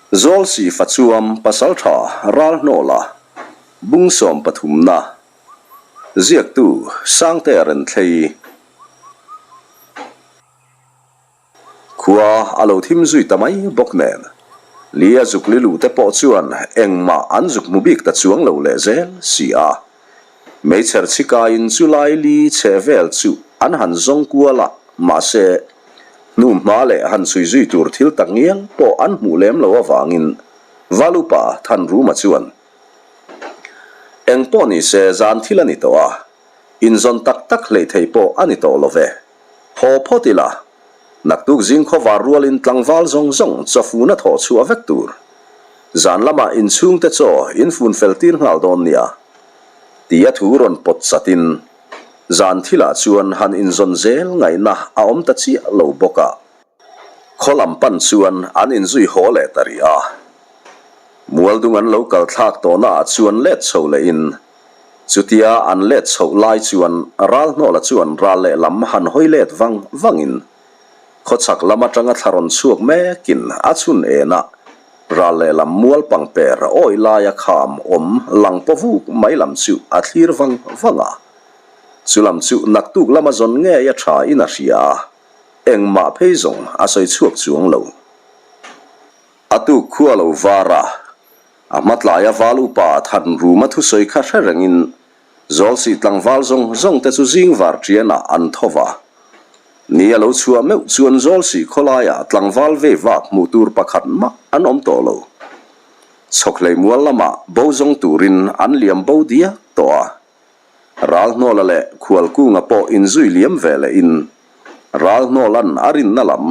Zawlsih Fachuam Pasaltha Ralhnawla Bung Sawmpathumna Ziaktu Sangtea Renthlei Khua a lo thim zui ta mai bawk nen Lia zuk li luh te pawh chuan engmah an zuk hmu bik ta chuang lo leh zel si a. Meichher chhikaiin chu lai li chhe vel chu an han zawng kual a, mahse, hnuhma leh han chhui zui tur thil tak ngial pawh an hmuh lem lo avangin Valupa Thanruma chuan, Eng pawh ni se zan thil a ni tawh a, inzawn tak tak hleih thei pawh a ni tawh lo ve. Haw phawt ila, naktuk zing khawvar rualin tlangval zawng zawng chawfuna thawh chhuah vek tur. Zan lamah inchhungte chaw infun fel tir nghal dawn nia. Tia thu rawn pawt chatin zan thilah chuan han inzawn zel ngaihna a awm ta chiah lo bawk a. Khaw lam pan chuan an inzui haw leh ta rih a. Mualdung an lo kal thlak tawhnaah chuan let chho lehin chutia an let chhoh lai chuan Ralhnawla chuan ral lehlam han hawi let vang vangin Khawchhak lam atanga thla rawn chhuak mekin a chhun enah ral lehlam mual pangper awih laia kham awm lang paw vuk mai lam chu a thlir vang vang a. Chu lam chu naktuk lama zawn ngei a tha in a hria a, engmah phei zawng a sawi chhuak chuang lo. A tuk khua lo var a, a hmatlaia val upa Thanruma thusawi kha hre rengin Zawlsih tlangval zawng zawng te chu zing var ṭianah an tho va. Ni a lo chhuah meuh chuan Zawlsih khawlaiah tlangval vei vak hmuh tur pakhat mah an awm tawh lo. Chhawkhlei mual lamah bo zawng turin an liam bo diak tawh a. Ralhnawla leh Khualkunga pawh inzui liam ve lehin Ralhnawla'n a rinna lam,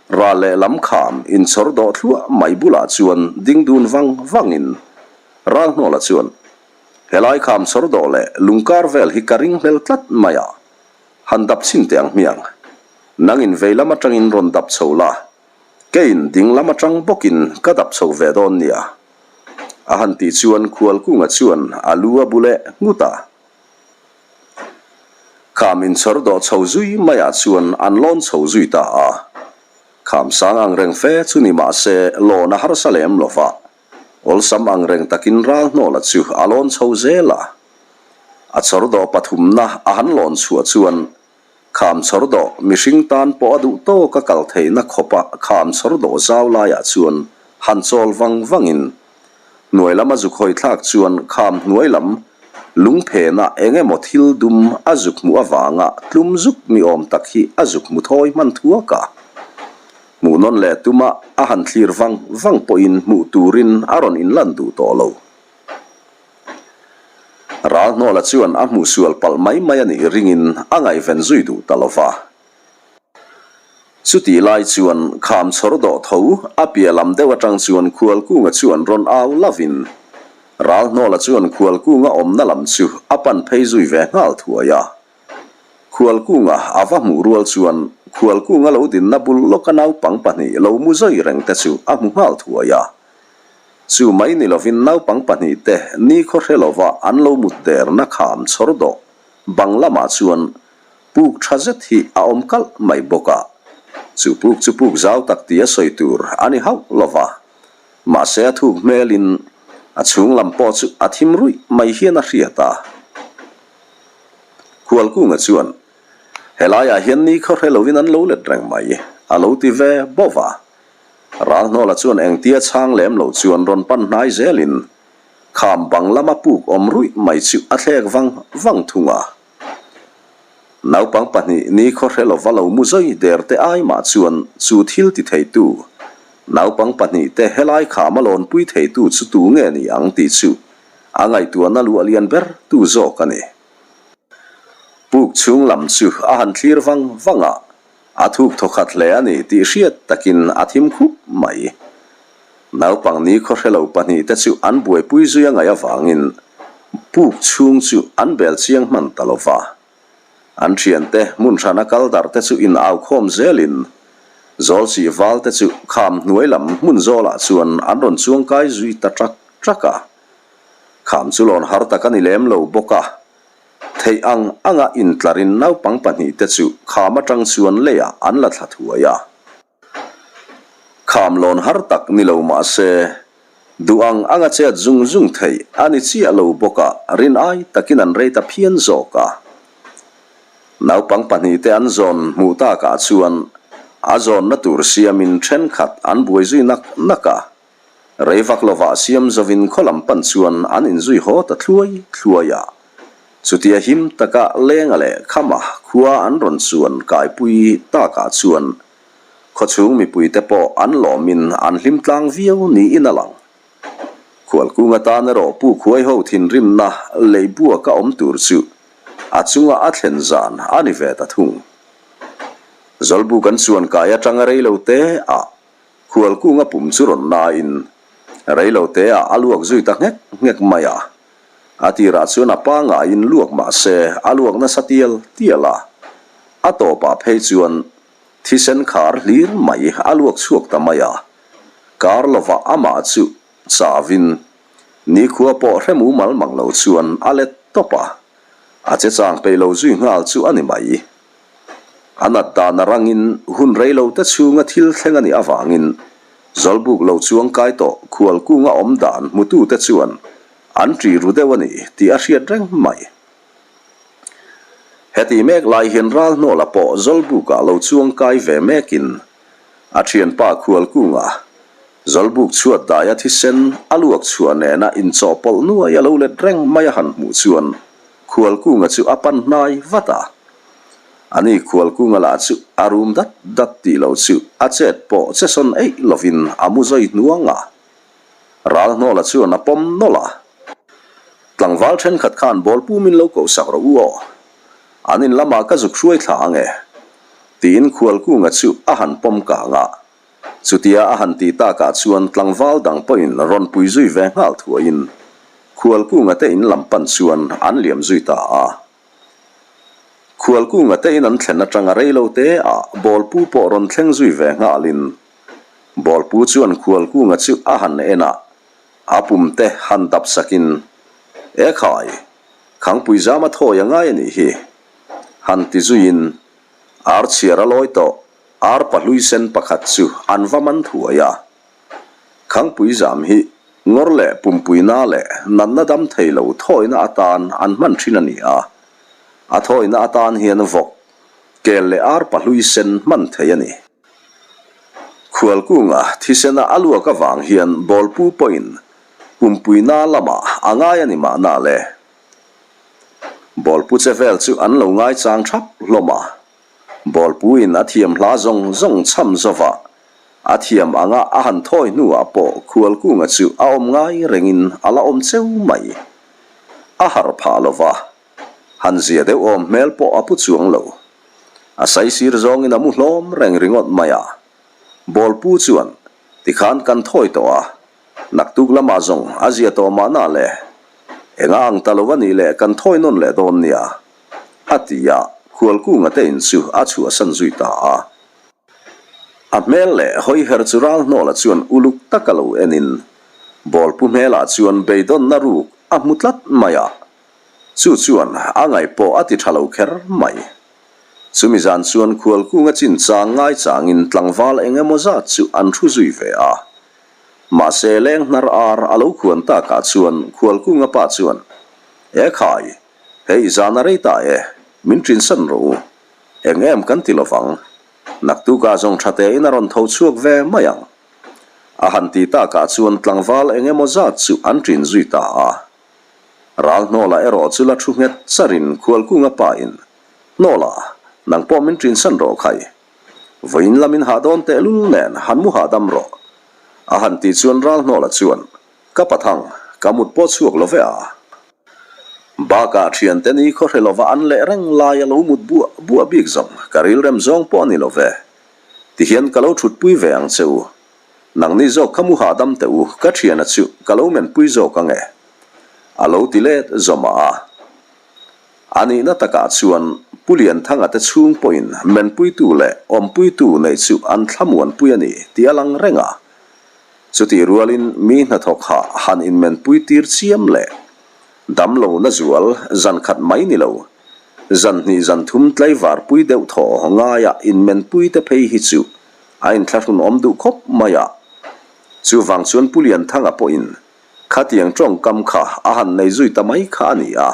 ral leh lam kham inchhawr dawh thluah mai bulah chuan ding dun vang vangin Ralhnawla chuan Helai kham chhawr dawh leh lungkar vel hi ka ring hlel tlat mai a, han dap chhin teh ang hmiang. Nangin vei lam atangin rawn dap chho la, keiin ding lam atang bawkin ka dap chho ve dawn nia. A han tih chuan Khualkunga chuan a lu a bu leh nghut a. Kham inchhawr dawh chho zui maiah chuan an lawn chho zui ta a. Kham sang ang reng fe chu ni mah se lawn a harsa lem lo va. Awlsam ang reng takin Ralhnawla chu a lawn chho zel a. A chhawr dawh pathumna a han lawn chhuah chuan kham chhawr dawh mihring tan pawh a duh tawk a kal theihna khawpa kham chhawr dawh zau laiah chuan han chawl vang vangin hnuai lam a zuk hawi thlak chuan kham hnuai lam lung phena eng emaw thil dum a zuk hmuh avanga tlum zuk ni awm tak hi a zuk hmu thawi hman thuak a. Hmuh nawn leh tuma a han thlir vang vang pawhin hmuh turin a rawn inlan duh tawh lo. Ralhnawla chuan a hmuh sual palh mai mai a nih ringin a ngaihven zui duh ta lo va. Chutih lai chuan kham chhawr dawh tho a piah lam deuh atang chuan Khualkunga chuan rawn au lovin Ralhnawla chuan Khualkunga awmna lam chu a pan phei zui ve nghal thuai a. Khualkunga a va hmuh rual chuan Khualkunga lo dinna bul lawka naupang pahnih lo mu zawi reng te chu a hmu nghal thuai a. Chu mai ni lovin naupang pahnih te nikhaw hre lova an lo mut derna kham chhawr dawh bang lamah chuan puk tha zet hi a awm kalh mai bawk a. Chu puk chu puk zau tak tia sawi tur a ni hauh lova. Mahse a thuk hmelin a chhung lam pawh chu a thim ruih mai hian a hriat a. Khualkunga chuan, Helaiah hian ni khaw hre loin an lo let reng mai, a lo ti ve bawk a. Ralhnawla chuan engtia chhang lem lo chuan rawn pan hnai zelin kham bang lama puk awm ruih mai chu a thlek vang vang thung a. Naupang pahnih ni khaw hre lova lo mu zawi der te ai mah chuan chu thil ti theitu naupang pahnih te helai khama lawnpui theitu chu tu nge ni ang tih chu A ngaihtuahna luah lian ber tu zawk a ni. Puk chhung lam chu a han thlir vang vang a, a thuk thawkhat hle a ni tih hriat takin a thim khup mai. Naupang ni khaw hre lo pahnihte chu an buaipui zui a ngaih avangin puk chhung chu an bel chiang hman ta lo va. An thiante hmun hrana kal darhte chu in au khawm zelin Zawlsih valte chu kham hnuai lam hmun zawlah chuan an rawn chuang kai zui ta ṭak ṭak a. Kham chu lawn har tak a ni lem lo bawk a. Theih ang anga intlarin naupang pahnihte chu kham aṭang chuan leiah an la thla thuai a. Kham lawn har tak ni lo mah se, duh ang anga chet zung zung theih a ni chiah lo bawk a, rin ai takin an rei ta phian zawk a. Naupang pahnihte an zawn hmuh takah chuan a zawnna tur siamin thenkhat an buai zui nak nak a. Rei vak lovah siam zovin khaw lam pan chuan an inzui haw ta thluai thluai a. Chutia him taka Lenga leh Khama khua an rawn chuan kaipui takah chuan khawchhung mipuite pawh an lawmin an hlim tlang viau niin a lang. Khualkung atan erawh Pu Khuaiho thinrimna leibuaka awm tur chu a chunga a thlen zan a ni ve ta thung. Zawlbuk an chuan kai atanga reilo te ah Khualkunga pum chu rawn nain reilo te ah a luak zui ta nghek nghek mai a. A tirah chuan a pangaiin luak mah se a luak nasa tial tial a, a tawpah phei chuan thisen khar hlir mai a luak chhuak ta mai a. Kar lovah amah chu chavin nikhua pawh hre mumal mang lo chuan a let tawp a, a che chang peih lo zui nghal chu a ni mai. A nat dan a rangin hun rei lo te chhunga thil thleng a nih avangin Zawlbuk lo chuang kai tawh Khualkunga awm dan hmutute chuan an ṭih ru deuh a ni tih a hriat reng mai. Heti mek lai hian Ralhnawla pawh Zawlbukah lo chuang kai ve mekin a ṭhianpa Khualkunga Zawlbuk chhuat daia thisen a luak chhuah nena inchawhpawlh nuai a lo let reng mai a han hmuh chuan Khualkunga chu a pan hnai vat a. Ani Khualkunga lah chu a rum dat dat tih lo chu a chet pawh che sawn eih lovin a mu zawi hnuang a. Ralhnawla chuan a pawm nawlh a. Tlangval thenkhat khan ball pu min lo koh sak rawh u aw. An in lamah ka zuk hruai thla ang e. Tiin Khualkunga chu a han pawm kang a. Chutia a han tih takah chuan tlangval dang pawhin rawn pui zui ve nghal thuaiin Khualkunga te in lam pan chuan an liam zui ta a. Khualkunga te in an thlen atanga rei lo te ah Bawlpu pawh rawn thleng zui ve nghalin Bawlpu chuan Khualkunga chu a han en a, a pum te han dap sakin, E khai, Khangpui zama thawi a ngai a nih hi, han ti zuiin ar chhiar a lawi tawh. Ar pahlui sen pakhat chu an va man thuai a. Khangpui zam hi ngawr leh pumpuina leh natna dam thei lo thawina atan an hman thin a ni a. A thawina atan hian vawk, kel leh ar pahlui sen hman thei a ni. Khualkunga thisena a luak avang hian bawlpu pawhin pumpuina lamah a ngai a ni mahna le. Bawlpu che vel chu an lo ngaichang thap hlawm a. Bawlpuiin a thiam hla zawng zawng chham zova, a thiam anga a han thawi hnuah pawh Khualkunga chu a awm ngai rengin a la awm cheu mai. A harh phah lova, han zia deuh awm hmel pawh a pu chuang lo. A saisir zawngin a mu hlawm reng ringawt mai a. Bawlpu chuan, Tikhan kan thawi tawh a, Naktuk lamah zawng a zia tawh mahna le, enga ang ta lo a nih leh kan thawi nawn leh dawn nia, a ti a, Khualkunga te in chu a chhuahsan zui ta a. A hmel leh hawiher chu Ralhnawla chuan uluk taka lo enin Bawlpu hmelah chuan beidawnna ruk a hmu tlat mai a, chu chuan a ngaih pawh a ti tha lo kher mai. Chumi zan chuan Khualkunga chinchang ngaichangin tlangval eng emaw zat chu an thu zui ve a. Mahse, leng hnar ar a lo khuan takah chuan Khualkunga pa chuan, E khai, hei zan a rei ta e, min ṭinsan rawh u. Eng em kan ti lovang. Naktukah zawng ṭha tein a rawn tho chhuak ve mai ang. A han ti takah chuan tlangval eng emaw zat chu an ṭin zui ta a. Ralhnawla erawh chu la ṭhu nghet charin Khualkunga pain, Hnawla, nang pawh min ṭinsan rawh khai. Vawiin lamin hah dawn tehlul nen han mu hahdam rawh. A han tih chuan Ralhnawla chuan, Ka pathang, ka mut pawh chhuak lo ve a. Bakah thiante ni khaw hre lova an leh reng lai a lo mut buah buah bik zawng ka rilrem zawng pawh a ni lo ve. Tihian ka lo thutpui ve ang che u. Nangni zawk kha mu hahdam teh u, ka thiana chu ka lo menpui zawk ang e. A lo ti let zawmah a. A nihna takah chuan Pu Lianthanga te chhung pawhin menpuitu leh awmpuitu neih chu an thlamuanpui a ni tih a lang reng a. Chutih rualin mi hnathawk ha han inmenpui tir chiam leh damlo na zual zan khat mai ni lo, zan hnih zan thum tlaivarpui deuh thaw ngaia inmenpui te phei hi chu. A inthlahrun awm duh khawp mai a. Chuvang chuan Pu Lianthanga pawhin khatiang tawngkam kha a han nei zui ta mai kha a ni a.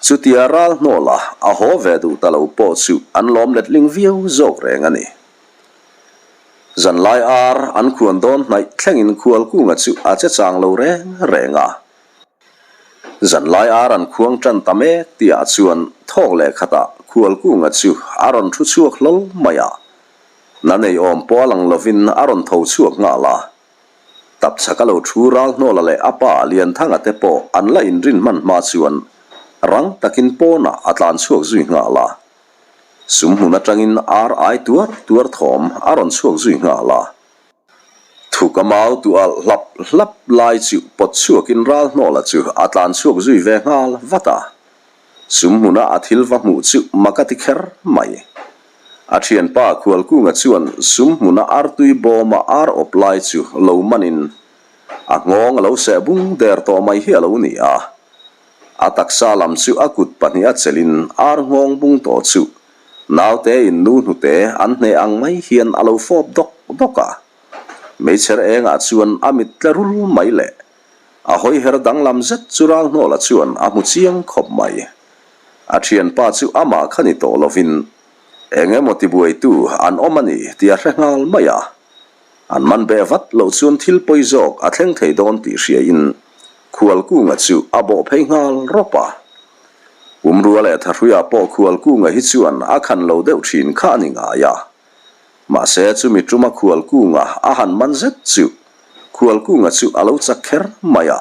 Chutia ral hnawla a haw ve duh ta lo pawh chu an lawm letling viau zawk reng a ni. Zanlai ar an khuan dawn hnaih thlengin Khualkunga chu a che chang lo reng reng a. Zanlai ar an khuang tan ta mek tihah chuan thawk leh khatah Khualkunga chu a rawn thu chhuak hlawl mai a. Na nei awm pawh a lang lovin a rawn tho chhuak nghal a. Tapchhak a lo thu Ralhnawla leh a pa Lianthanga te pawh an la inrin hman hma chuan rang takin pawnah a tlan chhuak zui nghal a. Sum hmun atangin ar ai tuar tuar thawm a rawn chhuak zui nghal a. Thuk a mau tu alh hlap hlap lai chu pawt chhuakin Ralhnawla chu a tlan chhuak zui ve nghal vat a. Sum hmuna a thil va hmuh chu mak a ti kher mai. A thianpa Khualkunga chuan sum hmuna artui bawma ar awp lai chu lo manin a nghawng a lo seh bung der tawh mai hi a lo ni a. A taksa lam chu a kut pahniha chelin ar nghawng bung tawh chu naute in nu hnute an hneh ang mai hian a lo fawp dawk dawk a. Meichher engah chuan a mit tle rul mai leh A hawiher danglam zet chu Ralhnawla chuan a hmu chiang khawp mai. A thianpa chu amah kha ni tawh lovin eng emaw tibuaitu an awm a ni tih a hre nghal mai a. An man beh vat loh chuan thil pawi zawk a thleng thei dawn tih hriain Khualkunga chu a bawh phei nghal rawp a. Pumrua leh Thahruia pawh Khualkunga hi chuan a khan lo deuh thin kha a ni ngai a. Mahse chumi tuma Khualkunga a han man zet chu Khualkunga chu a lo chak kher mai a,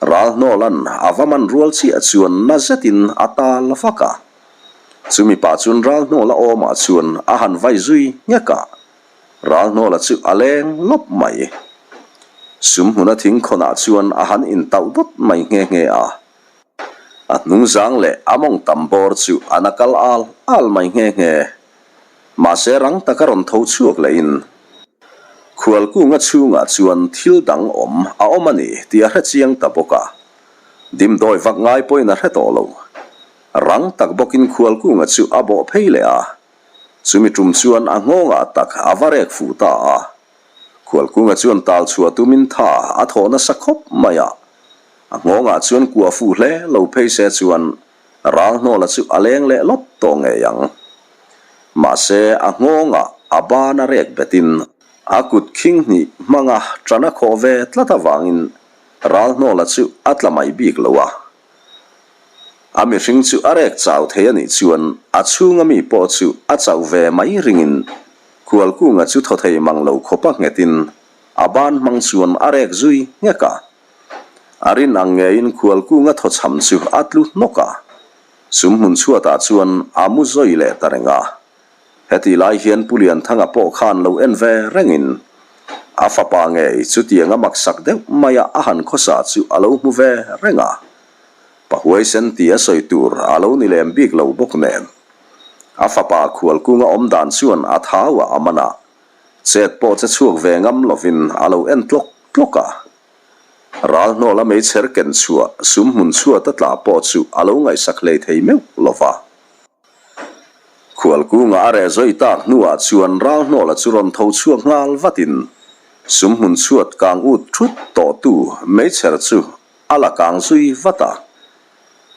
Ralhnawla'n a va man rual chiah chuan na zetin a tal vak a. Chumi pah chuan Ralhnawla awmah chuan a han vai zui nghek a, Ralhnawla chu a leng lawp mai. Sum hmuna thingkhawnah chuan a han intauh dawt mai nghe nghe a. A hnungzang leh a mawng tam bawr chu a na kal al al mai nghe nghe. Mahse rang taka rawn tho chhuak lehin Khualkunga chhungah chuan thil dang awm a awm a ni tih a hre chiang ta bawk a. Dimdawi vak ngai pawhin a hre tawh lo. Rang tak bawkin Khualkunga chu a bawh phei leh a. Chumi tum chuan a nghawngah tak a va rek fuh ta a. Khualkunga chuan tal chhuah tumin tha a thawh nasa khawp mai a. A nghawngah chuan kuah fuh hle lo phei se chuan Ralhnawla chu a leng leh lawp tawh ngei ang. Mahse a nghawngah a ban a rek betin a kut khing hnih hmanga ṭan a khawh ve tlat avangin Ralhnawla chu a tla mai bik lo a. A mihring chu a rek chau thei a nih chuan a chhunga mi pawh chu a chauh ve mai ringin Khualkunga chu thaw thei mang lo khawpa nghetin a ban hmang chuan a rek zui nghek a. A rin ang ngeiin Khualkunga thawchham chu a tlu hnawk a, sum hmun chhuatah chuan a mu zawi leh ta reng a. Hetih lai hian Pu Lianthanga pawh khan lo en ve rengin a fapa ngei chutiang a maksak deuh maia a han khawsa chu a lo hmu ve reng a. Pahuaisen tia sawi tur a lo ni lem bik lo bawk nen. A fapa Khualkunga awm dan chuan a thauah a man a, chet pawh che chhuak ve ngam lovin a lo en tlawk tlawk a. Ralhnawla meichher ken chhuah sum hmun chhuat a tla pawh chu a lo ngaihsak hlei thei meuh lo va. Khualkunga a reh zawi tak hnuah chuan Ralhnawla chu rawn tho chhuak nghal vatin sum hmun chhuat kang ut thut tawhtu meichher chu a la kang zui vat a.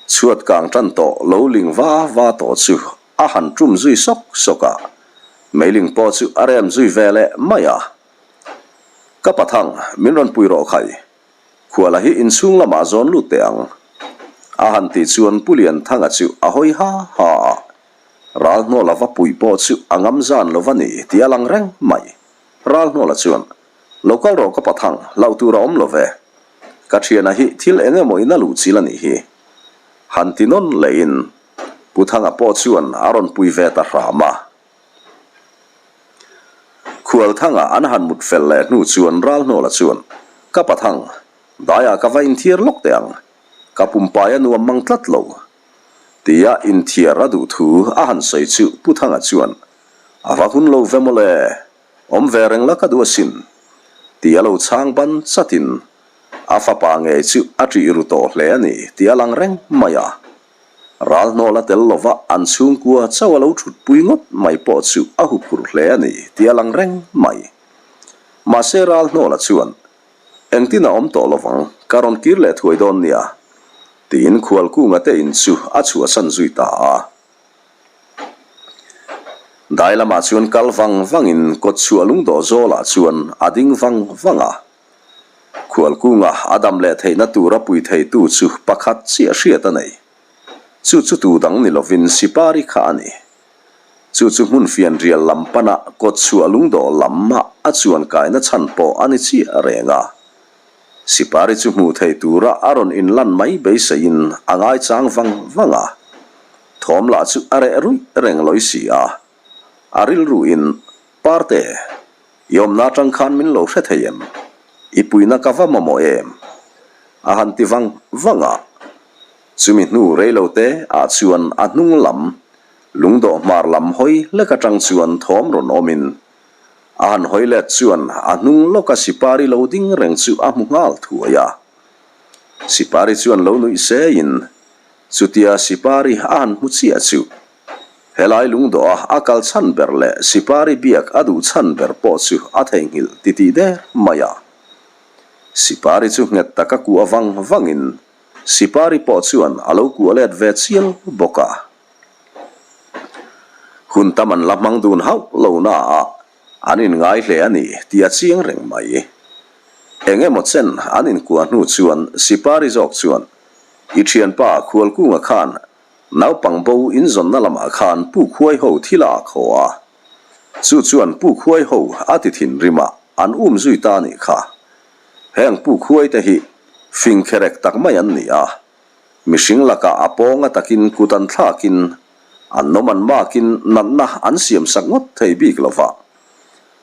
Chhuat kang tan tawh lo ling va va tawh chu a han tum zui sawk sawk a, meiling pawh chu a rem zui ve leh mai a. Ka pathang, min rawn pui rawh khai. Khuala hi inchhung lamah zawn lut teh ang. A han tih chuan Pu Lianthanga chu a hawi ha ha a. Ralhnawla va puih pawh chu a ngam zan lo va ni tih a lang reng mai. Ralhnawla chuan, Lo kal rawh ka pathang, hlauh tur a awm lo ve. Ka thiana hi thil eng emaw in a luh chil a nih hi. Han ti nawn lehin Pu Thanga pawh chuan a rawn pui ve ta hram a. Khualthanga an han mut fel leh hnu chuan Ralhnawla chuan, Ka pathang, daiah ka va inthiar lawk teh ang, ka pumpai a nuam mang tlat lo. Tia inthiar a duh thu a han sawi chu Pu Thanga chuan, A va hun lo ve mawle, awm ve reng la ka duh asin. Tia lo chhang ban chatin a fapa ngei chu a ṭih ru tawh hle a ni tih a lang reng mai a. Ral hnawl a tel lova an chhungkua chauh a lo thutpui ngawt mai pawh chu a huphurh hle a ni tih a lang reng mai. Mahse ral hnawla chuan, Engtin a awm tawh lovang, ka rawn kir leh thuai dawn nia, tiin Khualkunga te in chu a chhuahsan zui ta a. Dai lamah chuan kal vang vangin kawtchhuah lungdawh zawlah chuan a ding vang vang a. Khualkunga a dam leh theihna tura pui theitu chu pakhat chiah hriat a nei. Chu chu tu dang ni lovin Sipari kha a ni. Chu chu hmun fianrial lam pana kawtchhuah lungdawh lamah a chuan kaina chhan pawh a ni chiah reng a. Sipari chu hmuh theih tura a rawn inlan mai beiseiin a ngaichang vang vang a. Thawm lah chu a reh ruih reng lawi si a. A rilruin, Parte, i awmna atang khan min lo hre thei em? I puina ka va mamawh em? A han ti vang vang a. Chumi hnu reilo te ah chuan a hnung lam, lungdawh hmar lam hawi lek atang chuan thawm rawn awmin, a han hawi let chuan a hnung lawka Sipari lo ding reng chu a hmu nghal thuai a. Sipari chuan lo nuih seiin, chutia Sipari a han hmu chiah chu, helai lungdawh a a kal chhan ber leh Sipari biak a duh chhan ber pawh chu a theihnghilh titih der mai a. Sipari chu nghet taka kuah vang vangin, Sipari pawh chuan a lo kuah let ve chial bawk a. Hun tam an la hmang dun hauh lo na a, an inngai hle a ni tih a chiang reng mai. Eng emaw chen an inkuah hnu chuan Sipari zawk chuan, I thianpa Khualkunga khan naupang bo inzawnna lamah khan Puk Huai ho thil a ak haw a. Chu chuan Puk Huai ho a ti thinrim a, an um zui ta a nih kha. Heng puk huai te hi fing kherek tak mai an ni a, mihring lakah a pawnga takin kut an thlakin an nawm an makin natna an siam sak ngawt thei bik lo va.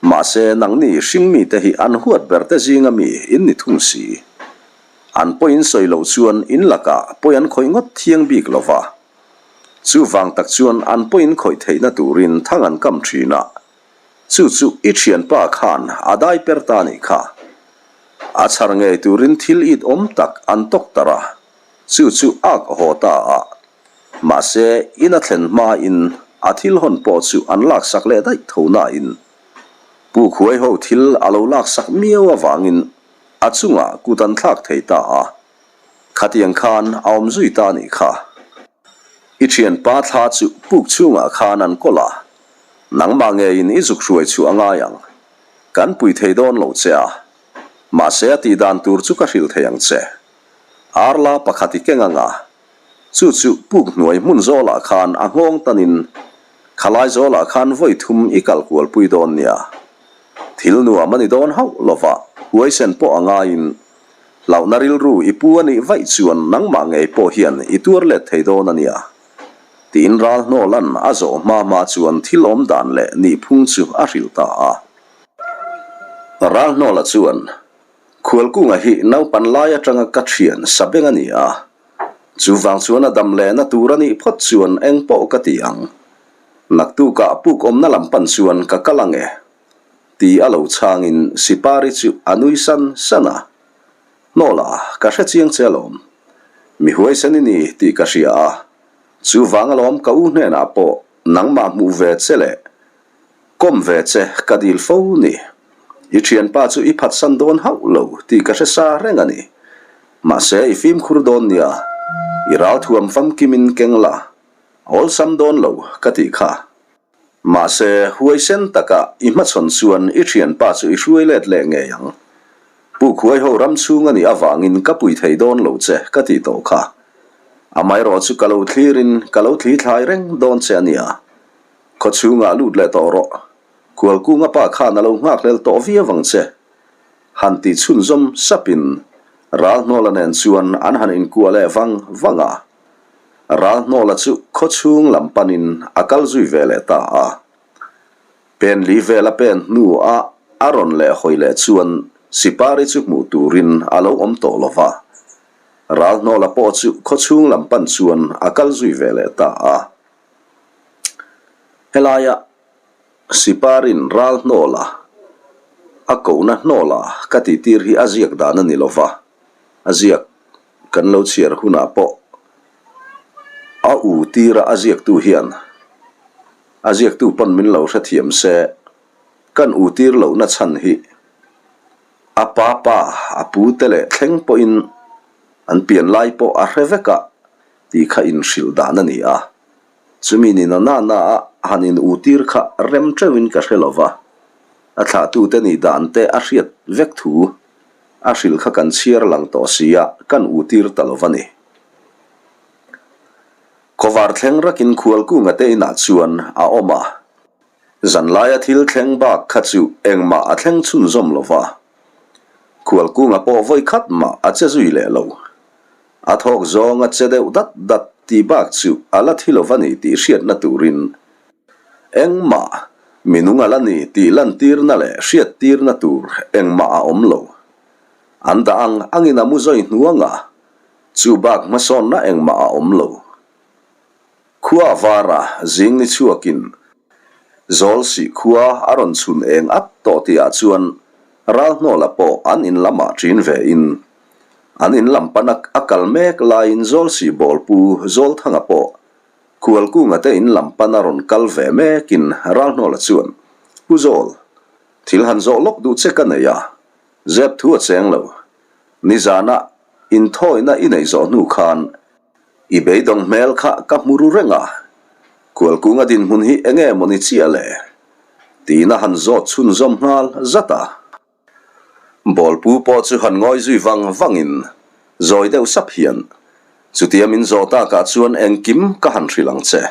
Mahse nangni hring mite hi an huat ber te zinga mi in ni thung si. An pawi in sawi loh chuan in lakah pawi an khawih ngawt thiang bik lo va. Chuvang tak chuan an pawi in khawih theihna turin thang an kam thin a, Chu chu i thianpa khan a dai per ta nih kha. A chhar ngei turin thil it awm tak an tawk tar a, chu chu ak haw ta a. Mahse, in a thlen hmain a thil hawn pawh chu an laksak leh daih tho nain Pu Khuai ho thil a lo laksak miau avangin a chungah kut an thlak thei ta a. Khatiang khan a awm zui ta nih kha. I thianpa thla chu puk chhungah khan an kawl a, Nangmah ngeiin i zuk hruai chu a ngai ang. Kan pui thei dawn lo che a. Mahse a tih dan tur chu ka hrilh thei ang che. Arla pakhat i keng ang a. Chu chu puk hnuai hmun zawlah khan a nghawng tanin khalai zawlah khan vawi thum i kal kual pui dawn nia. Thil nuam a ni dawn hauh lova huaisen pawh a ngaiin hlauhna rilru i pu a nih vaih chuan nangmah ngei pawh hian i tuar let thei dawn a nia. Tiin ral hnawlan a zawh hma hma chuan thil awm dan leh nihphung chu a hrilh ta a. Ral hnawla chuan, Khualkunga hi naupan lai atanga ka thian sabeng a ni a, chuvang chuan a dam lehna tur a nih phawt chuan eng pawh ka ti ang. Naktukah puk awmna lam pan chuan ka kal ang e, ti a lo chhangin Sipari chu a nui san san a. Hnawla, ka hre chiang che alawm. Mi huaisen i ni tih ka hria a, chuvang alawm ka u hnenah pawh nangmah hmuh ve che leh kawm ve che ka dil fo ni. I thianpa chu i phatsan dawn hauh lo tih ka hre sa reng a ni. Mahse i fimkhur dawn nia, i ralthuam famkimin keng la, awlsam dawn lo ka tih kha. Mahse, huaisen taka i hmachhawn chuan i thianpa chu i hruai let leh ngei ang. Pu Khuaiho ram chhung a nih avangin ka pui thei dawn lo che ka tih tawh kha. Amaherawh chu ka lo thlirin ka lo thli thlai reng dawn che a nia. Khaw chhungah lut leh tawh rawh. Kualkunga pa khan a lo nghakhlel tawh viau ang che. Han tih chhunzawm sapin Ralhnawla nen chuan an han inkuah leh vang vang a. Ralhnawla chu khaw chhung lam panin a kal zui ve leh ta a. Pen li vel a pen hnu a a rawn leh hawi leh chuan Sipari chu hmuh turin a lo awm tawh lo va. Ralhnawla pawh chu khaw chhung lam pan chuan a kal zui ve leh ta a. Helaia Siparin Ralhnawla a kohna hnawla ka tihtir hi a ziak dan a ni lo va, a ziak Kan lo chhiar hunah pawh a. A u tira a ziaktu hian a ziaktu pawn min lo hrethiam se, kan u tir lohna chhan hi a pa pa a pu te leh thleng pawhin an pian lai pawh a hre vek a tih kha inhrilh dan a ni a. Chumi ni na na na a han in u tir kha rem teuhin ka hre lo va, a thlahtute nih dan te a hriat vek thu a hrilh kha kan chhiar lang tawh si a, kan u tir ta lo va ni. Khawvar thleng rakin Khualkunga te inah chuan a awm a, zanlaia thil thleng bak kha chu engmah a thleng chhunzawm lo va, Khualkunga pawh vawi khat mah a che zui leh lo. A thawk zawng a che deuh dat dat tih bak chu a la thi lo va ni tih hriatna turin engmah minung a la ni tih lantirna leh hriattirna tur engmah a awm lo. An dah ang angin a mu zawi hnuang a, chu bak hmasawnna engmah a awm lo. Khua a var a, zing ni chhuakin Zawlsih khua a rawn chhun eng at tawh tihah chuan Ralhnawla pawh an in lamah ṭin ve in an in lam pana a kal mek laiin Zawlsih bawlpu Zawlthanga pawh Khualkunga te in lam pana rawn kal ve mekin Ralhnawla chuan Pu Zawl, thil han zawh lawk duh che ka nei a, zep thu a cheng lo. Nizana inthawina i neih zawh hnu khan I beidawng hmel kha ka hmu ru reng a, Kualkunga dinhmun hi enge maw ni chiah le? tiin a han zawt chhunzawm nghal zat a. Bawlpu pawh chu han ngawi zui vang vangin zawi deuh sap hian, Chutia min zawh takah chuan engkim ka han hrilh ang che.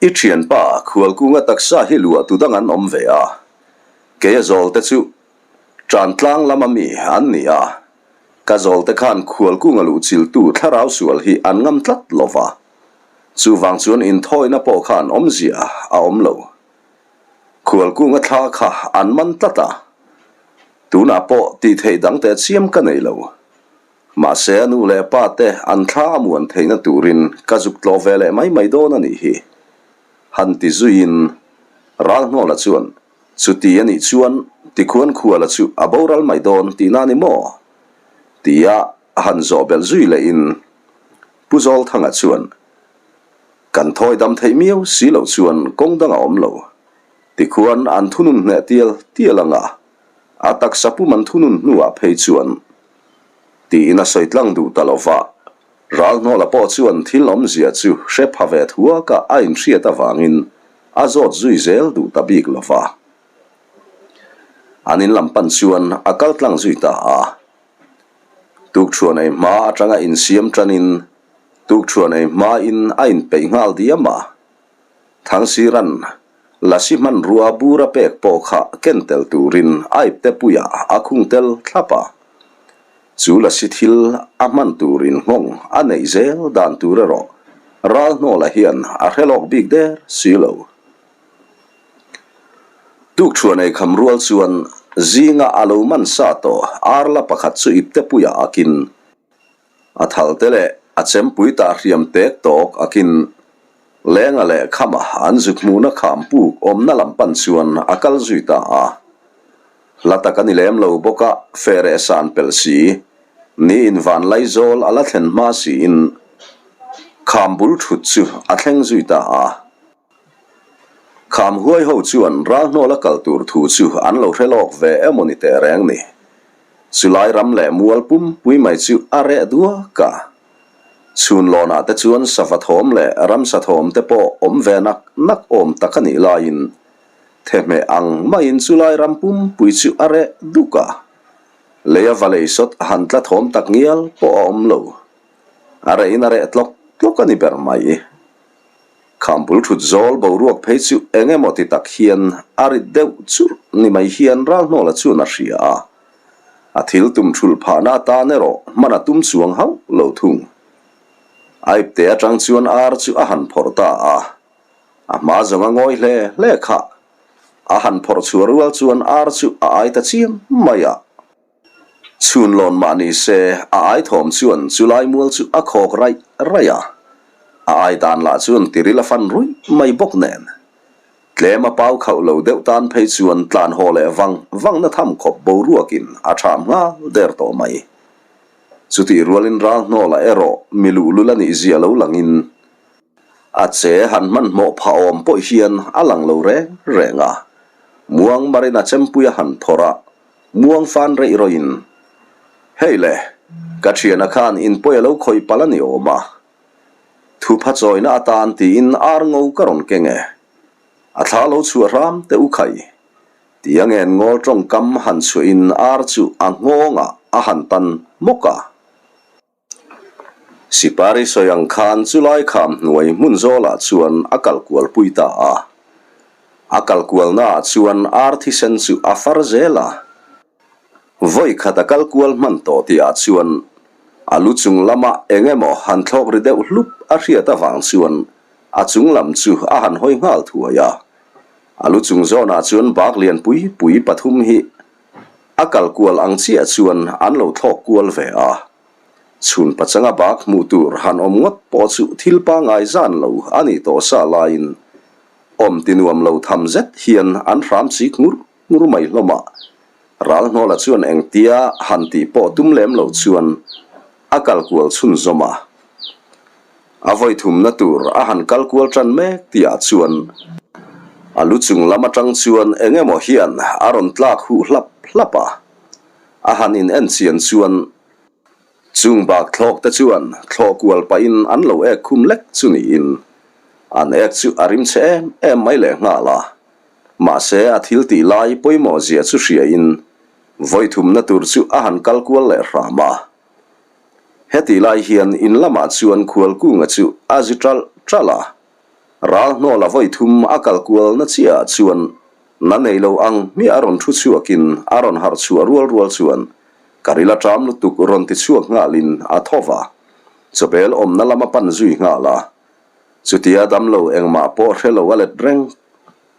I thianpa Khualkunga taksa hi luah tu dang an awm ve a, kei a zawl te chu Tantlang lama mi an ni a, ka zawlte khan khualkunga luhchiltu thlarau sual hi an ngam tlat lo va, chuvang chuan inthawina pawh khan awmzia a awm lo. Khualkunga thla kha an man tlat a, tunah pawh tih theih dang teh chiam ka nei lo. Mahse a nu leh pa te an thla a muan theihna turin ka zuk tlawh ve leh mai mai dawn a nih hi. Han ti zuiin Ralhnawla chuan Chuti a nih chuan tikhuan khuala chu a boral mai dawn tihna a ni maw? tia a han zawh belh zui lehin Pu Zawlthanga chuan, Kan thawi dam theih miau si loh chuan kawng dang a awm lo. Tikhuan an thunun hneh tial tial ang a, a taksa pum an thunun hnuah phei chuan tiin a sawi tlang duh ta lo va. Ralhnawla pawh chuan thil awmzia chu hre pha ve thuaka a inhriat avangin a zawt zui zel duh ta bik lo va. An in lam pan chuan a kal tlang zui ta a. Tukṭhuan ei hma atanga insiam ṭanin tukṭhuan ei hmain a inpeih nghal diam a. Thangsiran Lasi hmanrua bura pek pawh kha ken tel turin a ipte puiah a khung tel thlap a. Chu lasi thil a hman turin nghawng a neih zel dan tur erawh Ralhnawla hian a hre lawk bik der si lo. Tukṭhuan ei kham rual chuan zinga a lo man sa tawh arla pakhat chu ipte puiah a kin. A thal te leh a chempui tah hriam tek tawk akin Lenga leh Khama an zuk hmuhna kham puk awmna lam pan chuan a kal zui ta a. Hla tak a ni lem lo bawk a, fereh san pelh si, niin Vanlaizawl a la thlen hma siin kham bul thut chu a thleng zui ta a. Kham huai ho chuan ralhnawla kal tur thu chu an lo hre lawk ve emaw ni teh reng ni. Chulai ram leh mual pum pui mai chu a reh duak a. Chhun lawnah te chuan sava thawm leh ramsa thawm te pawh awm ve nak nak awm tak a nih laiin thehmeh ang maiin chulai ram pum pui chu a reh duk a. Leia valei sawt han tla thawm tak ngial pawh a awm lo. A rehin a reh tlawk tlawk a ni ber mai. Kham bul thut zawl boruak phei chu eng emaw ti tak hian a rit deuh churh ni mai hian Ralhnawla chuan a hria a. A thil tum thulh phahna atan erawh hman a tum chuang hauh lo thung. A ipte atang chuan ar chu a han phawrh ta a. A hma zawnga ngawi hle hle kha a han phawrh chhuah rual chuan ar chu a ai ta chiam mai a. Chhun lawn mah ni se, a ai thawm chuan chu lai mual chu a khawk raih raih a. A ai dan lah chuan tiril a fan ruih mai bawk nen. Tlem a pau khauh lo deuh tan phei chuan tlan haw leh vang vangna tham khawp boruakin a ṭham nghal der tawh mai. Chutih rualin Ralhnawla erawh mi luhlul a nih zia lo langin a che han hmanhmawh phah awm pawh hian a lang lo reng reng a. Muang marin a chempui a han phawrh a, muang fan reih rawhin, Hei le, ka thiana khan inpawi a lo khawih palh a ni awm a. Thupha chawina atan tiin ar ngo ka rawn keng e. A thla lo chhuah hram teh u khai. Tia ngen ngawl tawngkam han chhuahin ar chu a nghawngah a han tan hmawk a. Sipari sawi ang khan chulai kham hnuai hmun zawlah chuan a kal kual pui ta a. A kal kualnaah chuan ar thisen chu a far zel a. Vawi khat a kal kual hman tawh tihah chuan a lu chung lama eng emaw han thlawk ri deuh hlup a hriat avang chuan a chung lam chu a han hawi nghal thuai a. A lu chung zawnah chuan bak lian pui pui pathum hi a kal kual ang chiah chuan an lo thlawk kual ve a. Chhun pachanga bak hmuh tur han awm ngawt pawh chu thil pangngai zan lo a nih tawh sa laiin awm ti nuam lo tham zet hian an hram chik ngur ngur mai hlawm a. Ralhnawla chuan engtia han tih pawh tum lem lo chuan a kal kual chhunzawm a. A vawi thumna tur a han kal kual tan mek tihah chuan a lu chung lam atang chuan eng emaw hian a rawn tlak huh hlap hlap a. A han in en chian chuan chung bak thlawk te chuan thlawh kual pahin an lo ek khum lek chu niin an ek chu a rim chhe em em mai lehnghal a. Mahse, a thil tih lai pawimawh zia chu hriain vawi thumna tur chu a han kal kual leh hram a. Hetih lai hian in lamah chuan Khualkunga chu a zi ṭalh ṭalh a. Ral hnawla vawi thum a kal kualna chiahah chuan na nei lo ang hmiah a rawn thu chhuakin a rawn harh chhuah rual rual chuan ka ril a ṭam lutuk rawn ti chhuak nghalin a tho va, chawbel awmna lam a pan zui nghal a. Chutia damlo engmah pawh hre lo a let reng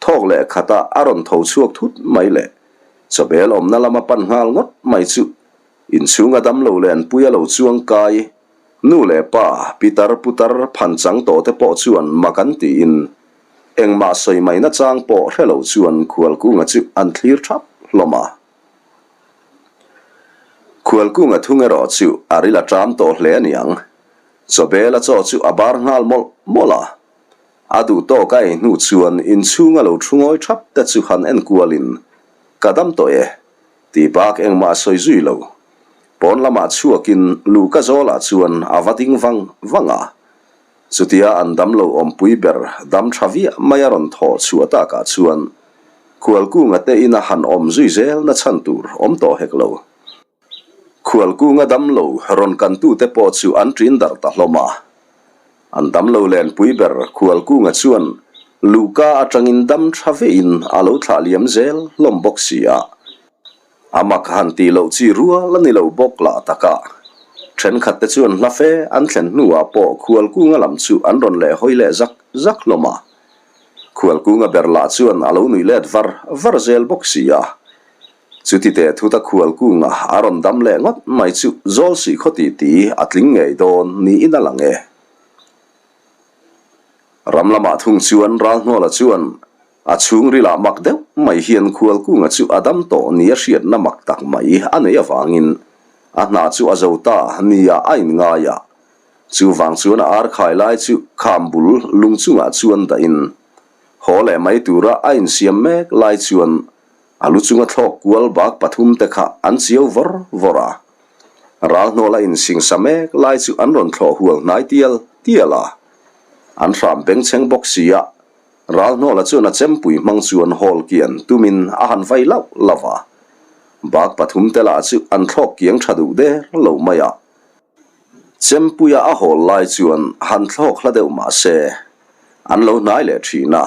thawk leh khata a rawn tho chhuak thut mai leh chawbel awmna lama pan nghal ngawt mai chu inchhunga damlo lenpui a lo chuang kai nu leh pa pitar putar phan chang tawh te pawh chuan mak an tiin engmah sawi mai nachang pawh hre lo chuan Khualkunga chu an thlir thap hlawm a. Khualkunga thung erawh chu a ril a ṭam tawh hle aniang. Chawbel a chaw chu a bar nghal mawlh mawlh a. A duh tawk a ei hnu chuan inchhung a lo thu ngawi thap te chu han en kualin, Ka dam tawh e, tih bak engmah a sawi zui lo. Pawn lamah chhuakin Luka zawlah chuan a va ding vang vang a. Chutia an dam lo awmpui ber dam tha viah mai a rawn thawh chhuah takah chuan Khualkunga te ina han awm zui zel na chhan tur awm tawh hek lo. Khualkunga damlo rawn kantute pawh chu an ṭin darh ta hlawm a. An damlo lenpui ber Khualkunga chuan luhka aṭangin dam ṭha vein a lo thlah liam zel hlawm bawk si a. A mak han tih loh chi rual a ni lo bawk lah taka. Ṭhenkhatte chuan hla fe an thlen hnuah pawh Khualkunga lam chu an rawn leh hawi leh zak zak hlawm a. Khualkunga ber lah chuan a lo nuih let var var zel bawk si a. Chuti teh thuta khual kunga a rawn dam leh ngawt mai chu zawl sih khaw ti ti a tling ngei dawn niin a lang e. Ram lamah thung chuan Ralhnawla chuan a chhungrilah mak deuh mai hian khual kunga chu a dam tawh nia hriatna mak tak mai a neih avangin a hna chu a zo ta nia a inngai a. Chuvang chuan a arkhai lai chu kham bul lung chungah chuan dahin haw leh mai tura a insiam mek lai chuan A lu chunga thlawk kual bak pathum te kha an chiau vawr vawr a. Ral hnawla insingsa mek lai chu an rawn thlawh hual hnai tial tial a. An hram bengchheng bawk si a, ral hnawla chuan a chempui hmang chuan hawl kian tumin a han vai lauh lauh a. Bak pathum te lah chu an thlawk kiang tha duh der lo mai a. Chempuia a hawl lai chuan han thlawk hla deuh mah se, an lo hnai leh thin a.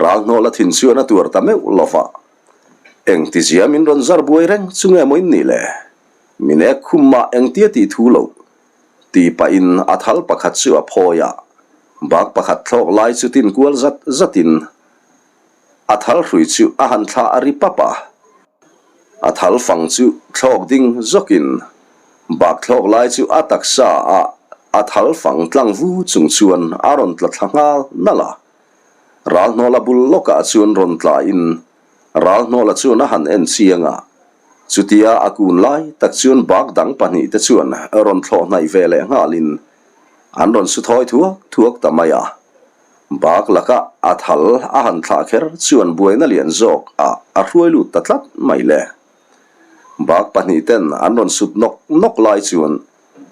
Ral hnawla thin chuan a tuar ta meuh lo va. Engtizia min rawn zar buai reng chu nge maw in nih le? Min ek khum mah engtia tih thu loh? Tih pahin a thal pakhat chu a phawi a, bak pakhat thlawk lai chu tin kual zat zatin a thal hrui chu a han thlah a ri pap a. A thal fang chu thlawk ding zawkin bak thlawk lai chu a taksa ah a thal fang tlang vu chung chuan a rawn tla thla nghal nalh a. Ralhnawla bul lawkah chuan rawn tlain Ralhnawla chuan a han en chiang a. Chutia a kun lai tak chuan bak dang pahnihte chuan rawn thlawh hnaih ve leh nghalin an rawn su thawi thuak thuak ta mai a. Bak laka a thal a han thlah kher chuan buaina lian zawk ah a hruai lut ta tlat mai le. Bak pahnihten an rawn sut nawk nawk lai chuan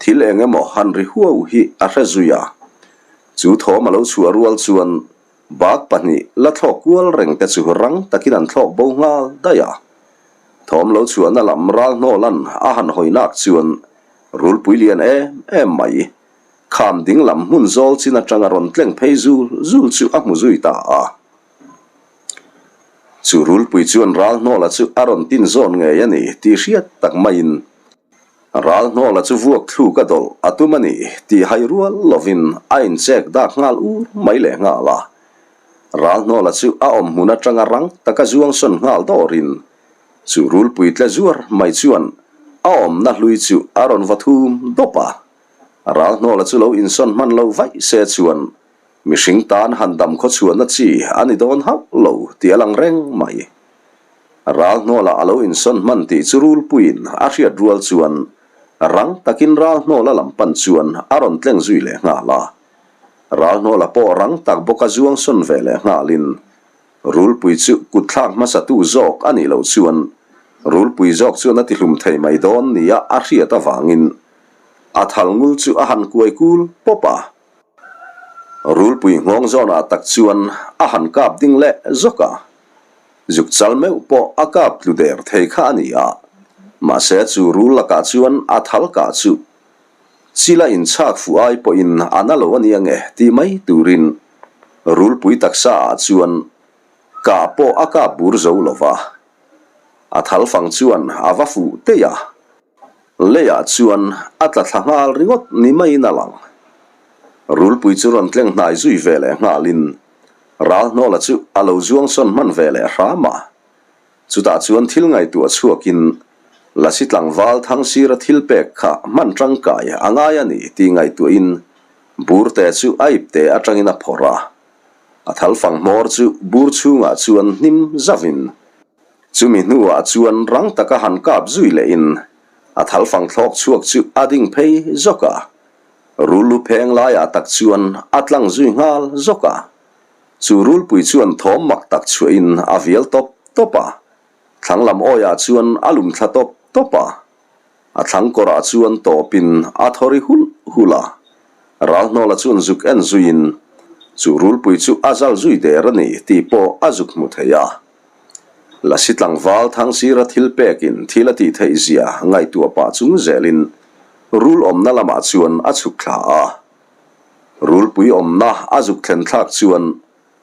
thil eng emaw han ri huau hi a hre zui a. Chu thawm a lo chhuah rual chuan Bak pahnih la thlawk kual reng te chu rang takin an thlawk bo nghal daih a. Thawm lo chhuahna lam ral hnawlan a han hawi nak chuan rulpui lian em em mai kham ding lam hmun zawl chin atanga rawn tleng phei zul zul chu a hmu zui ta a. Chu rulpui chuan ral hnawla chu a rawn tin zawn ngei a ni tih hriat tak maiin Ral hnawla chu vuak thluk a dawlh a tum a ni tih hai rual lovin a inchek dak nghal ur mai leh nghal a. Ral hnawla chu a awm hmun atanga rang taka zuang sawn nghal dawrin chu rulpui tle zuar mai chuan a awmna hlui chu a rawn va thum dawp a. Ral hnawla chu lo insawn hman lo vaih se chuan Mihring tan han dam khawchhuahna chi a ni dawn hauh lo tih a lang reng mai. Ral hnawlah a lo insawn hman tih chu rulpuiin a hriat rual chuan rang takin ral hnawla lam pan chuan a rawn tleng zui leh nghal a. Ral hnawla pawh rang tak bawka zuang sawn ve leh nghalin rulpui chu kut thlak hmasatu zawk a nih loh chuan rulpui zawk chuan a tihlum thei mai dawn nia a hriat avangin a thal ngul chu a han kuai kul pawp a. Rulpui nghawng zawnah tak chuan a han kap ding leh zawk a, zuk chal meuh pawh a kap tlu der thei kha a ni a, mahse chu rul lakah chuan a thal kah chu chila inchhak fuh ai pawhin a na lo a nia nge tih mai turin rulpui taksa ah chuan kah pawh a kap bur zo lo va, a thal fang chuan a va fuh teih a. Leiah chuan a tla thla nghal ringawt ni maiin a lang. Rulpui chu rawn tleng hnai zui ve leh nghalin Ralhnawla chu a lo zuang sawn hman ve leh hram a. Chutah chuan thil ngaihtuah chhuakin Lasi tlangval Thangsira thil pek kha hman tangkai a ngai a ni tih ngaihtuahin Burte chu a ipte atangin a phawrh a. A thalfang hmawr chu bur chhungah chuan hnim zavin Chumi hnuah chuan rang taka han kap zui lehin a thalfang thlawk chhuak chu a ding phei zawk a, rul lu pheng laiah tak chuan a tlang zui nghal zawk a. Chu rulpui chuan thawm mak tak chhuahin a vial tawp tawp a, thlang lam awiah chuan a lum thla tawp tawp a. A thlang kawrah chuan tawpin a thaw ri hulh hulh a, Ralhnawla chuan zuk en zuiin chu rulpui chu a zal zui der a ni tih pawh a zuk hmu thei a. Lasi tlangval Thangsira thil pekin thil a tih theih zia ngaihtuah pah chung zelin rul awmna lamah chuan a chhuk thla a. Rulpui awmna a zuk thlen thlak chuan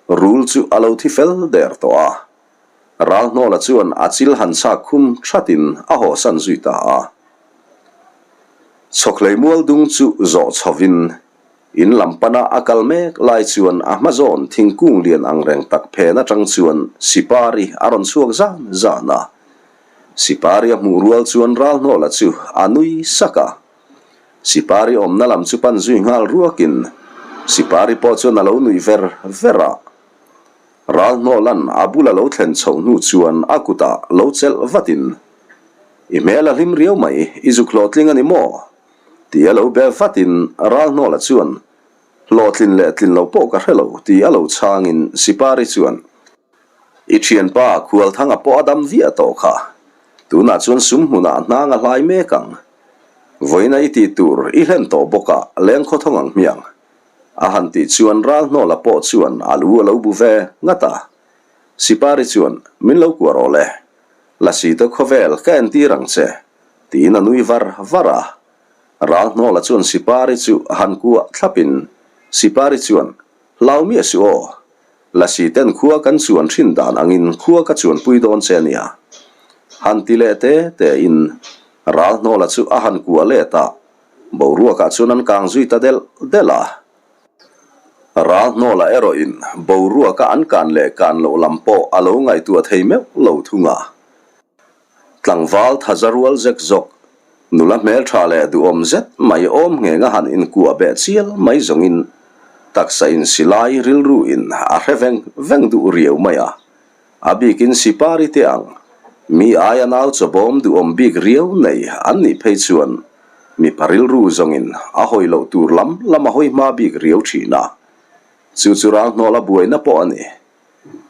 rul chu a lo thi fel der tawh a. Ralhnawla chuan a chil han chhak khum thatin a hawhsan zui ta a. Chhawkhlei mual dung chu zawh chhovin In lam pana a kal mek lai chuan a hma zawn thingkung lian ang reng tak phen atang chuan Sipari a rawn chhuak zan zan a. Sipari a hmuh rual chuan Ralhnawla chu a nui sak a. Sipari awmna lam chu pan zui nghal ruakin Sipari pawh chuan a lo nuih ver ver a. Ralhnawla'n a bula lo thlen chhoh hnu chuan a kutah lo chelh vatin, I hmel a hlim riau mai, i zuk hlawhtling a ni maw? Ti a lo be vatin Ralhnawla chuan, Hlawhtlin leh tlin lo pawh ka hre lo, ti a lo chhangin Sipari chuan, I thianpa Khualthanga pawh a dam viah tawh kha, tunah chuan sum hmunah hnang a hlai mek ang. Vawiina i tih tur i hlen tawh bawk a, leng khawthawng ang hmiang. A han tih chuan Ralhnawla pawh chuan a lu a lo bu ve ngat a. Sipari chuan, Min lo kuah rawh le, Lasi te khawvel ka entir ang che. Tiin a nui var var a. Ralhnawla chuan Sipari chu han kuah thlapin Sipari chuan, Hlau miah suh aw, Lasi ten khua kan chuan thin dan angin khua ka chuanpui dawn che ania. Han ti leh te tein Ralhnawla chu a han kuah let a, boruakah chuan an kang zui ta delh delh a. Ralhnawla erawhin boruaka an kan leh kan loh lam pawh a lo ngaihtuah thei meuh lo thung a. Tlangval thaza rual zek zawk, nula hmeltha leh duhawm zet mai awm ngheng a han inkuah beh chial mai zawngin taksa insilai rilru in a hre veng veng duh riau mai a, a bikin Sipari te ang. Mi aia nau chawbawm duhawm bik riau nei an nih phei chuan mipa rilru zawngin a hawi loh tur lam lam a hawi hma bik riau thin a. Chu chu ral hnawla buaina pawh a ni.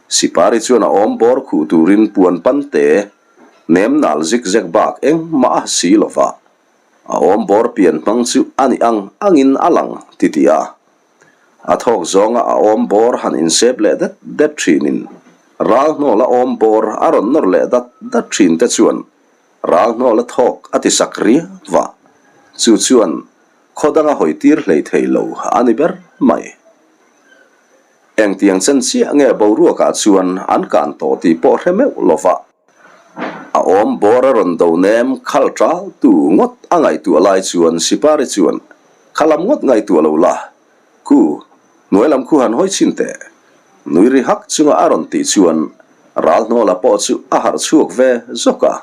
Sipari chuan a awm bawr khuh turin puan pante nem nal zik zek bak engmah a si lo va, a awm bawr pian hmang chu a nih ang angin a lang titih a. A thawk zawnga a awm bawr han insep leh det det thinin ral hnawla awm bawr a rawn nawr leh dat dat thin te chuan ral hnawla thawk a ti sak riau va, chu chuan khaw danga hawi tir hlei thei lo a ni ber mai. Engtiang chen chiah nge boruakah chuan an kan tawh tih pawh hre meuh lo va, a awm bawr a rawn do nem khal tal tu ngawt a ngaihtuah lai chuan Sipari chuan Kha lam ngawt ngaihtuah lo la, Ku, hnuai lam khu han hawi chhin teh. Nui ri hak chunga a rawn tih chuan ral hnawla pawh chu a harh chhuak ve zawk a.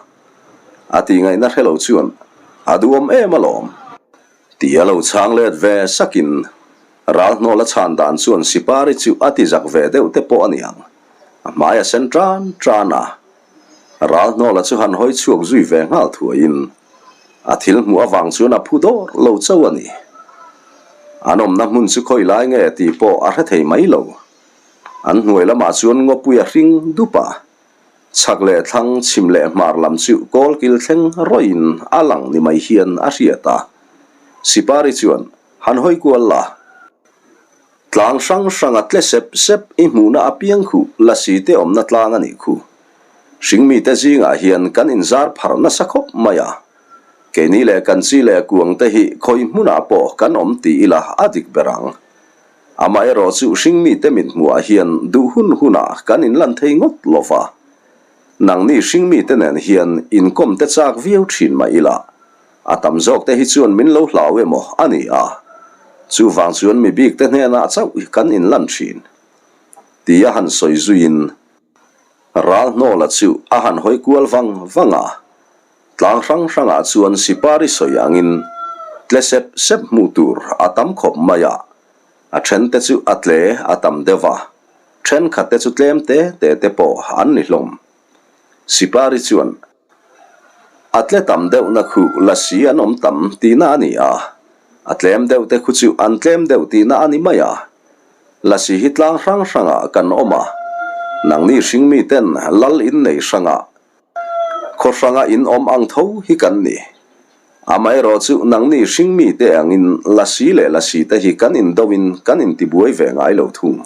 A tih ngaihna hre lo chuan a duhawm em alawm. Ti a lo chhang let ve sakin ral hnawla chhan dan chuan Sipari chu a ti zak ve deuh te pawh a niang. A hmai a sen tan tan a. Ral hnawla chu han hawi chhuak zui ve nghal thuaiin a thil hmuh avang chuan a phu dawr lo chauh a ni. An awmna hmun chu khawi lai nge tih pawh a hre thei mai lo. An hnuai lamah chuan ngawpui a hring dup a, chhak leh thlang chhim leh hmar lam chu kawlkil thleng rawhin a lang ni mai hian a hriat a. Sipari chuan han hawi kual la. Tlang hrang hranga tle sep sep i hmuhna apiang khu lasi te awmna tlang a nih khu. Hringmite zingah hian kan inzar pharh nasa khawp mai a. Keini leh kan chi leh kuang te hi khawi hmunah pawh kan awm ti ila a dik ber ang. Amaherawh chu hringmite mit hmuhah hian duh hun hunah kan inlan thei ngawt lo va. Nangni hringmite nen hian inkawm te chak viau thin mah ila A tam zawk te hi chuan min lo hlau emaw a ni a, chuvang chuan mi bik te hnenah chauh hi kan inlan thin, tia han sawi zuiin ral hnawla chu a han hawi kual vang vang a, tlang hrang hrangah chuan sipari sawi angin tle sep sep hmuh tur a tam khawp mai a, a then te chu a tle a tam deuh a, thenkhat te chu tlem te te te pawh an ni hlawm. Sipari chuan A tle tam deuhna khu lasi an awm tam tihna a ni a, a tlem deuh te khu chu an tlem deuh tihna a ni mai a. Lasi hi tlang hrang hrangah kan awm a, nangni hringmi ten lal in nei hrangah, khaw hranga in awm ang tho hi kan ni. Amaherawh chu nangni hringmi te angin lasi leh lasi te hi kan indo in kan intibuai ve ngai lo thung.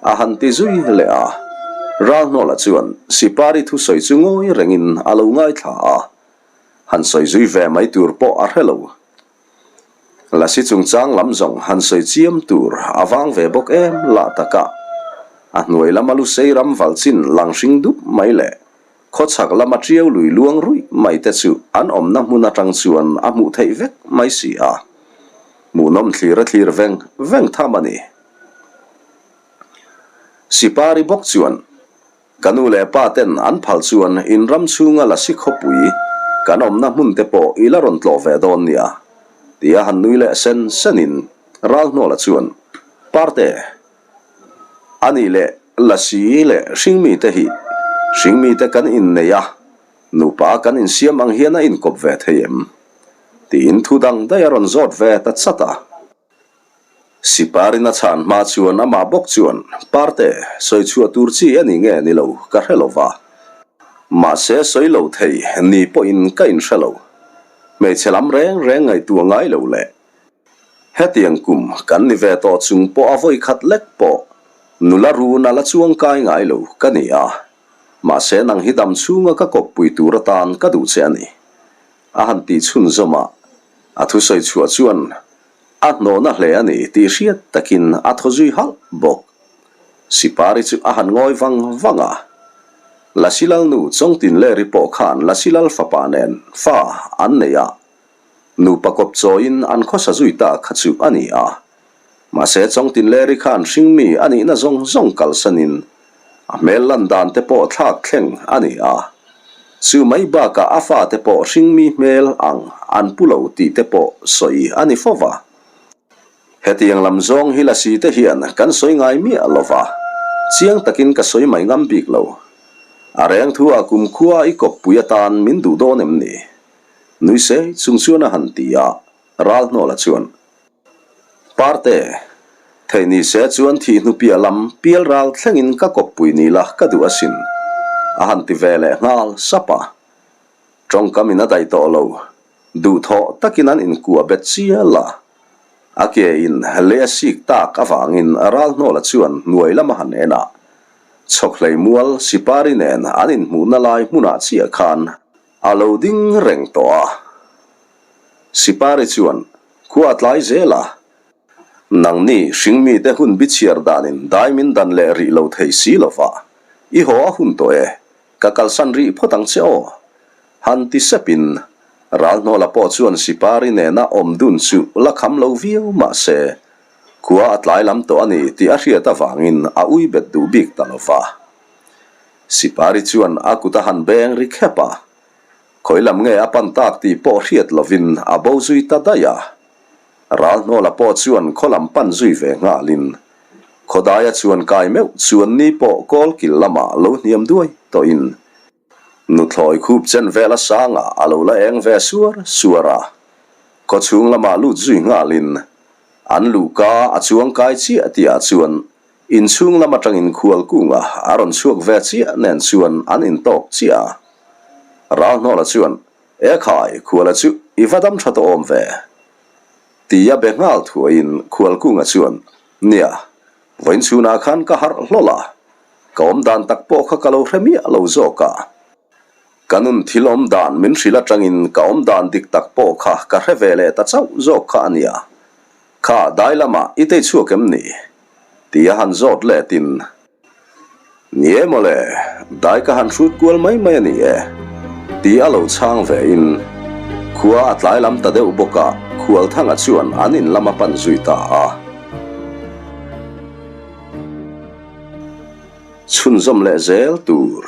A han ti zui leh a. Ralhnawla chuan Sipari thusawi chu ngawi rengin a lo ngaithla a. Han sawi zui ve mai tur pawh a hre lo. Lasi chungchang lam zawng han sawi chiam tur a vang ve bawk em lah taka. A hnuai lama Lusei ram valchin lang hring dup mai leh khawchhak lama tiau lui luang ruih mai te chu an awmna hmun atang chuan a hmuh theih vek mai si a. Hmuhnawm thlir a thlir veng veng tham a ni. Sipari bawk chuan, Ka nu leh pa ten an phal chuan in ram chhunga lasi khawpui kan awmna hmun te pawh i la rawn tlawh ve dawn nia, tia han nui leh sen senin Ralhnawla chuan, Parte, a nih leh lasi leh hringmite hi hringmite kan innei a, nupa kan insiam ang hian a inkawp ve thei em? tiin thu dang daih a rawn zawt ve ta chat a. Siparin a chhan hma chuan amah bawk chuan, Parte, sawi chhuah tur chi a ni nge ni lo ka hre lo va. Mahse sawi lo thei ni pawhin ka inhre lo. Hmeichhe lam reng reng ngaihtuah ngai lo le. Hetiang kum kan ni ve tawh chung pawh a vawi khat lek pawh nula run a la chuang kai ngai lo ka ni a. Mahse nang hi dam chhunga ka kawppui tur atan ka duh che a ni. A han tih chhunzawm a, a thusawi chhuah chuan a hnawhna hle a ni tih hriat takin a thaw zui halh bawk. Sipari chu a han ngawi vang vang a, Lasi Lalnu Chawngtinleri pawh khan Lasi Lal fapa nen fa an nei a, nupa kawp chawiin an khawsa zui ta kha chu a ni a. Mahse Chawngtinleri khan hringmi a nihna zawng zawng kalsanin a hmel lan dan te pawh thlak thleng a ni a. Chu mai bakah a fate pawh hringmi hmel ang an pu lo tih te pawh sawi a ni fo va. Hetiang lam zawng hi lasi te hian kan sawi ngai miah lo va, chiang takin ka sawi mai ngam bik lo. A reng thu ah kumkhua i kawppui atan min duh dawn em ni? Nui sei chung chuan a han ti a, Ralhnawla chuan, Parte, theih ni se chuan thih hnu piah lam pial ral thlengin ka kawppui ni la ka duh asin, a han ti ve leh nghal sap a. Tawngkam in a daih tawh lo, duhthawh takin an inkuah bet chial a. A ke in lei a sik tak avangin Ralhnawla chuan hnuai lam a han en a. Chhawkhlei mual Sipari nen an inhmuhna lai hmunah chiah khan a lo ding reng tawh a. Sipari chuan khua a tlai zel a, Nangni hringmite hun bichhiar danin dai min dan leh rih lo thei si lova, i haw a hun tawh e, ka kalsan rih phawt ang che aw. Han ti sepin Ralhnawla pawh chuan Sipari nena awm dun chu la kham lo viau mah se, khua a tlai lam tawh a ni tih a hriat avangin a ui bet duh bik ta lo va. Sipari chuan a kut a han beng ri khep a, khawi lam nge a pan tak tih pawh hriat lovin a bo zui ta daih a. Ralhnawla pawh chuan khaw lam pan zui ve nghalin Khawdaia chuan kai meuh chuan ni pawh kawlkil lamah lo hniam duai tawhin Nuthlawi khup chen vel a sangah a lo la eng ve suar suar a, khawchhung lamah lut zui nghalin an luhka a chuang kai chiah tihah chuan inchhung lam atangin khual kunga a rawn chhuak ve chiah nen chuan an intawk chiah a. Ralhnawla chuan, E khai, khuala chu i va dam tha tawh awm ve? Tia be nghal thuaiin khual kunga chuan, Nia, vawiin chhunah khan ka harh hlawl a, Ka awm dan tak pawh kha ka lo hre miah lo zawk a. Ka nun thil awm dan min hrilh atangin ka awm dan dik tak pawh kha ka hre ve leh ta chauh zawk kha a nia. Kha dai lamah i tei chhuak em ni? Ti a han zawt letin. Ni e mawle, dai ka han hrut kual mai mai a ni e, ti a lo chhang ve in. Khua a tlai lam ta deuh bawk a, Khualthanga chuan an in lam a pan zui ta a. Chhunzawm leh zel tur.